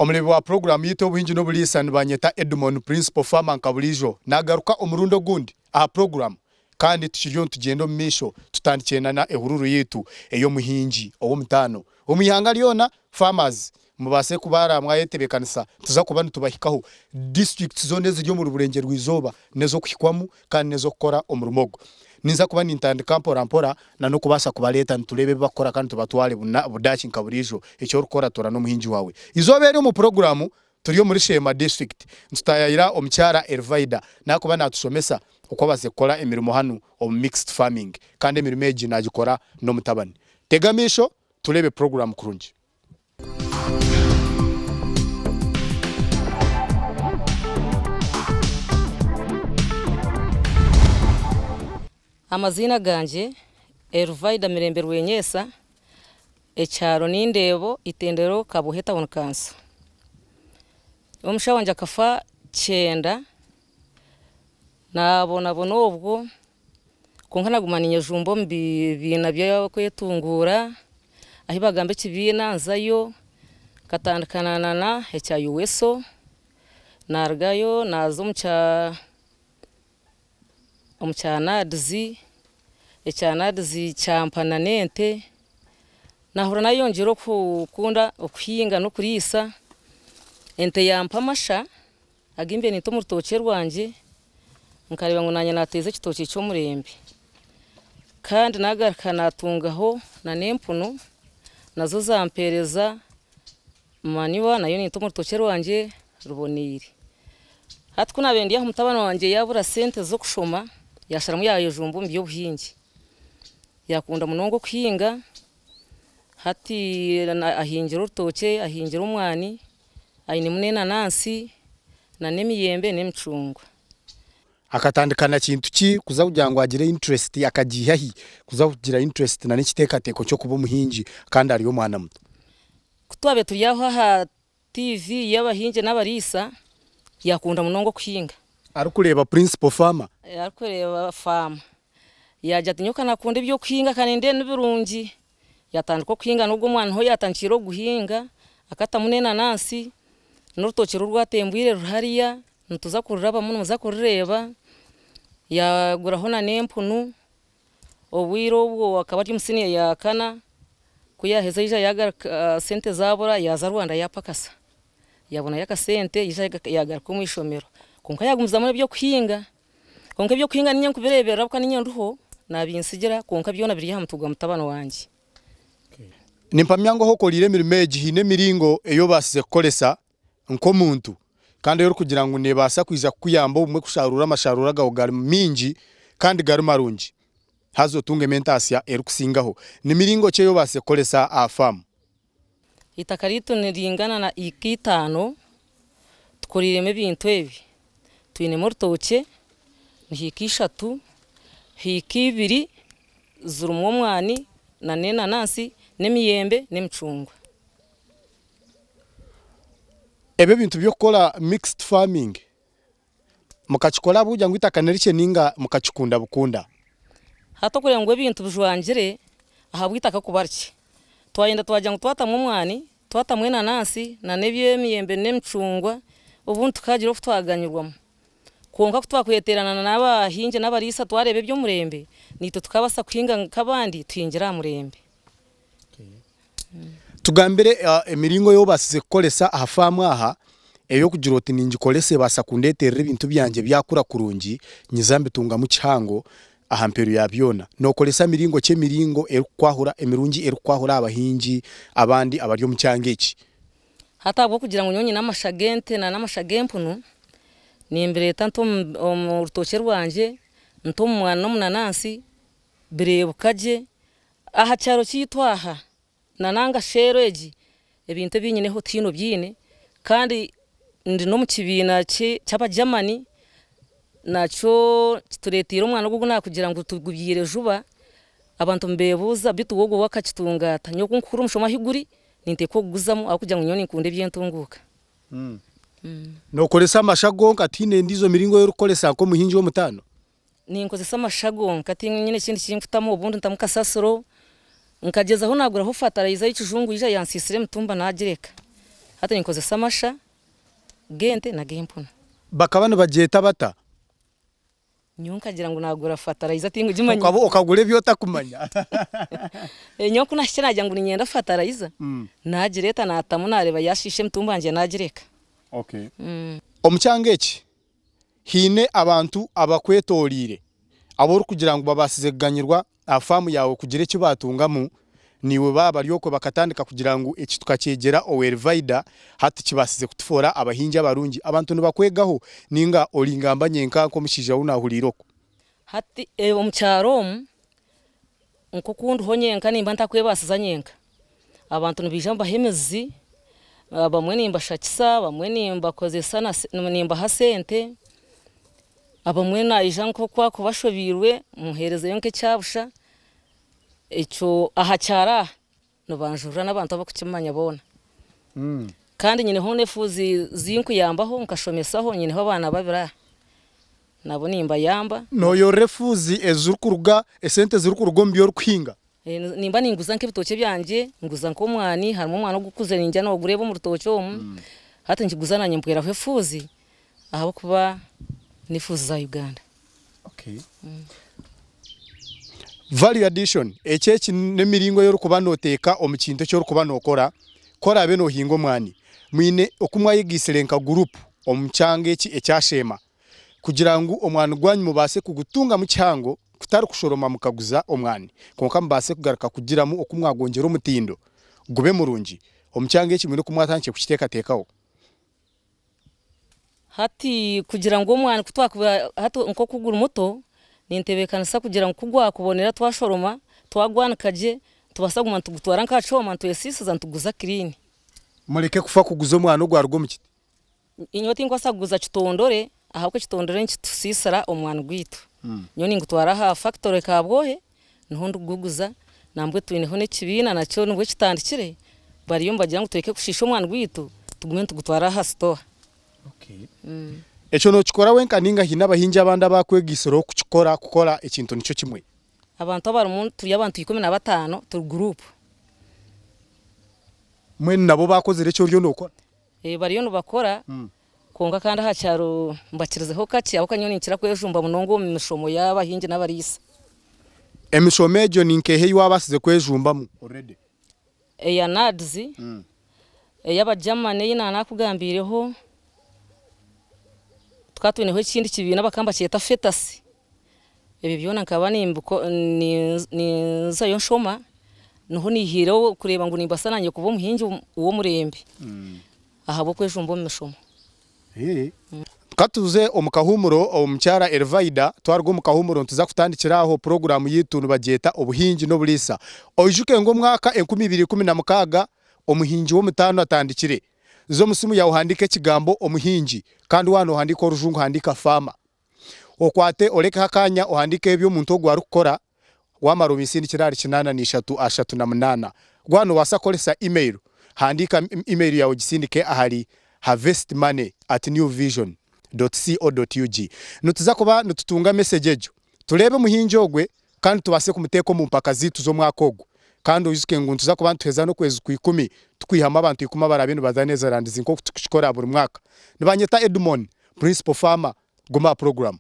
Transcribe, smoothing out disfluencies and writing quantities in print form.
Omureebi wa puroguraamu yaitu Obuhingi n'Oburiisa nibanyeta Edmon Principal Farmer nka buriijo nagaruka omurundi ogundi aha puroguraamu kandi tukiriyo nitugyenda omu maisho tutandikire na ehururu yaitu ey'omuhingi ow'omutaano omu ihanga ryoona Farmers mubaase kuba mwayetebeekanisa nituza kuba nitubahikaho districts zoona eziri omuri Burengyerwa Izooba n'ez'okuhikwamu kandi n'ez'okukora omurimo ogu. Ninza kuba nintandika mpora mpora na n'okubaasa kubareeta nitureeba ebi barikukora kandi tubatware budaaki nka buriijo. Eki orikukora toora n'omuhingi waawe. Eizooba eri omu puroguraamu turi omuri Sheema District nitutaayayira omukyara Elvaida naakuba naatushomesa oku abaasize kukora emirimo hanu omu mixed farming kandi emirimo egi naagikora n'omutabani. Tega amaisho tureebe puroguraamu kurungi. Amaziina gangye Elvaida Mirembe Rwenyeesa, ekyaro ni Ndeebo, Itendero, Kabuhe Town Council. Omushaija wangye akafa kyenda, nabonabona obwo Kwonka naguma ninyejumba omu bibiina by'okwetunguura, ahi bagamba ekibiina nzayo, nkatandika na na ekya UWESO, narugayo naaza omu kya omu kya NAADS, ekya NAADS kyampa na n'ente, nahurira nayeyongyera okukunda okuhinga n'okuriisa, ente yampa amasha. Agu mbaire ninta omu rutookye rwangye, nkareeba ngu naanye naateeza ekitookye ky'omurembe. Kandi naagaruka naatungaho n'empunu, nazo zampeereza manure nayo ninta omu rutookye rwangye ruboneire. Hati ku naabaire ndi aha mutabani wangye yaabura sente z'okushoma, yaasharamu yaayejumba omu by'obuhingi. Yaakunda munonga okuhinga, hati ahingire orutookye, ahingire omwani. Ainemu n'enanansi na n'emiyembe n'emicungwa. Akatandika na kintu ki kuza kugira ngu agire interest akagiiha hi kuza kugira interest na n'ekiteekateeko ky'okuba omuhingi kandi ari omwana muto? Ku twabaire turi aho aha TV y'abahingi n'abariisa, yaakunda munonga okuhinga. Arikureeba Principal Farmer? Arikureeba Farmer. Yaagira ati nyowe ka nakunda eby'okuhinga ka nindeeba ni birungi. Yaatandika okuhinga n'ogwo omwana niho yaatandikiire okuguhinga, akatamu n'enanansi, n'orutookye oru rwatembwire ruri hariya, nituza kururabamu nimuza kurureeba, yaaguraho na n'empunu, obwire obwo akaba ari omu siniya ya kana, ku yaaheza yaija yaagaruka sente zaabura yaaza Rwanda yaapakasa, yaabonayo akasente yaija yaagaruka omu ishomero, kwonka yaagumizamu n'eby'okuhinga. Kwonka eby'okuhinga niinye nkubireeberera ahabw'okuba niinye ndiho, naabintsigira, kwonka byona biri aha mutwe gwa mutabani wangye. Nimpamya ngu ahu okoreire emirimo egi haine emiringo ei obaasize kukoresa nk'omuntu kandi ei orikugira ngu neebaasa kwija kukuyamba obumwe kusharuura amasharuura gaawe gari maingi kandi gari marungi haza otungemu entaasya erikusingaho. Ni miringo ki ei obaasize kukoresa aha faamu? Eitaka ryaitu niringana na eka itaano, tukoreiremu ebintu ebi, twinemu orutookye ni hiika ishatu, hiika ibiri zirimu omwani nana enanansi n'emiyembe n'emicungwa. Ebi ebintu by'okukora mixed farming Mukakikora ahabw'okugira ngu eitaka ni rikye nainga mukakikunda bukunda? Hati okureeba ngu ebintu bijwangire ahabw'eitaka kuba rikye, twayenda twagira ngu twatamu omwani, twatamu enanansi nana eby'emiyembe n'emicungwa obundi tukagira obu twaganyirwamu. Kwonka ku twakweteerana n'abahingi n'abariisa twareeba eby'omurembe, naitwe tukabaasa kuhinga nk'abandi tuhingire aha murembe. Tugambire emiringo ei obaasize kukoresa aha faamu aha ey'okugira oti ningikoresa ebaasa kundeeterera ebintu byangye byakura kurungi nyiza mbitungamu kihango aha mperu ya byona. Nookoresa miringo ki emiringo erikukwahura emirungi erikukwahura aha bahingi abandi abari omu kyanga eki? Hati ahabw'okugira ngu nyowe nyine amasha g'ente na n'amasha g'empunu, nimbireeta nta omu rutookye rwangye, nta omu mwani n'omu nanansi, bireebuka gye. Aha kyaro kyaitu aha na nanga sheero egi ebintu ebi nyineho tihaine obiine kandi ndi n'omu kibiina ky'abagyamani nakyo kitureeteire omwana ogu ogu naakugira ngu tugubyaire juba abantu nibeebuuza beitu we ogwo we akakitunga ata? Nyowe ku nkuhurira omushomo ahu guri ninteekwa okuguzamu ahabw'okugira ngu nyowe ninkunda eby'entunguuka. Nookoresa amasha gonka tihaine endiijo miringo ei orikukoresa nk'omuhingi w'omutaano? Ninkozesa amasha gonka tinyine ekindi kinkutamu obundi ntamu kasasiro nkagyezaho naguraho fatarayiza y'ekijungu yaija yansiisira emitumba nagireka. Hati ninkozesa amasha g'ente n'ag'empunu. Bakaba nibagyeta bata? Nyowe nkagira ngu nagura fatarayiza tingugimanyire. Okaba okagura ebi otakumanya. Nyowe ku nahikire nagira ngu niinyenda fatarayiza, nagireeta natamu nareeba yashiisha emitumba yangye nagireka. Okay. Omu kyanga eki haine abantu abakwetoreire abu orikugira ngu babaasize kuganyirwa aha faamu yaawe kugira eki baatungamu, naiwe baaba bari okwo bakatandika kugira ngu eki tukakyegyera owa Erivaida hati kibaasize kutufoora abahingi abarungi. Abantu nibakwegaho nainga ori ngamba nyenka nk'omushaija ou naahuriire okwo? Hati omu kyaro omu nk'oku ndiho nyenka nimba ntakwebaasiza nyenka, abantu nibaija nibaha emizi, abamwe nimbashakisa, abamwe nimbakozesa nimbaha sente, abamwe naija nk'oku akuba ashobeirwe muheerezeyo nk'ekyabusha, ekyo aha kyaro aha nibanjurira n'abantu abarikukimanya boona. Kandi nyineho n'efuuzi zinkuyambaho nkashomesaho nyineho abaana babiri aha nabo nimbayamba. Nooyorora efuuzi ezirikuruga esente ezirikuruga omu bi orikuhinga? Nimba ninguza nk'ebitookye byangye, nguza nk'omwani, harimu omwani ogukuzire niinyija noogureeba omu rutookye omu, hati nkiguza naanye mpweraho efuuzi ahabw'okuba n'efuuzi za Uganda. Value addition, Eki eki n'emiringo ei orikuba nooteeka omu kintu eki orikuba nookora, ku oraabe noohinga omwani, mwine oku mwayegaitsire nka guruupu omu kyanga eki ekya Sheema kugira ngu omwani gwanyu mubaase kugutungamu kihango kutari kushoroma mukaguza omwani kwonka mubaase kugaruka kugiramu oku mwagwongyera omutindo gube murungi. Omu kyanga eki mwine oku mwatandikire kukiteekateekaho. Hati kugira ngu omwani ku twakuba hati nk'oku guri muto, nintebeekanisa kugira ngu ku gwakubonera twashoroma, twagwanika gye, nitubaasa kuguma nitugutwara nk'aha kyoma nitwesiisiza nituguza kiriini. Mureke kufa kuguza omwani ogwaruga omu kiti. Nyowe tinkubaasa kuguza kitondore ahabw'okuba ekitondore nikitusiisira omwani gwaitu. Nyowe ningutwara aha fakitore Kabwohe niho ndikuguguza nambwenu twineho n'ekibiina nakyo nibwo kitandikire bariyo nibagira ngu tureke kushiisha omwani gwaitu tugume nitugutwara aha sitowa. Ekyo nookikora wenka nainga haine abahingi abandi abaakwegaitsireho kukikora kukora ekintu nikyo kimwe? Abantu abarimu turi abantu 15 turi guruupu. Mbwenu nabo baakozire eki oriyo nookora? Bariyo nibakora kwonka kandi aha kyaro mbakirizeho kakye ahabw'okuba nyowe ninkira kwejumba munonga omu mishomo y'abahingi n'abariisa. Emishomo egyo ni nk'eha ei waabaasize kwejumbamu already? Eya NAADS, ey'Abagermany ei naanakugambiireho, tukaba twineho ekindi kibiina bakaba nibakyeta FETAS. Ebyo byona nkaba ninzayo nshoma, niho naihireho kureeba ngu nimbaasa naanye kuba omuhingi w'omurembe ahabw'okwejumba omu mishomo. Ka tuze omu kahuumuro, Omukyara Elvaida, twaruga omu kahuumuro nituza kutandikira aho puroguraamu yaitu nibagyeta Obuhingi n'Oburiisa. Oijuke ngu omwaka 2016 omuhingi w'omutaano atandikire. Za omu simu yaawe ohandiike ekigambo omuhingi kandi waaba noohandiika orujungu handiika farmer. Okwate orekeho akanya ohandiike ebi omuntu ogwo arikukora, wamara obinsindikire ahari kinaana na ishatu ashatu na munaana. Waaba noobaasa kukoresa email, handiika email yaawe ogisindike ahari harvestmoney at newvision dot co dot ug. Nituza kuba nitutunga mesegi egyo, tureebe omuhingi ogwe kandi tubaase kumuteeka omu mpaka zaitu z'omwaka ogu. Kandi oijuke ngu nituza kuba nituheza n'okwezi kwa ikumi tukwihamu abantu ikumi abaraabe nibaza Netherlands nk'oku tukikora buri mwaka. Nibanyeta Edmon, Principal Farmer, Guma aha puroguraamu.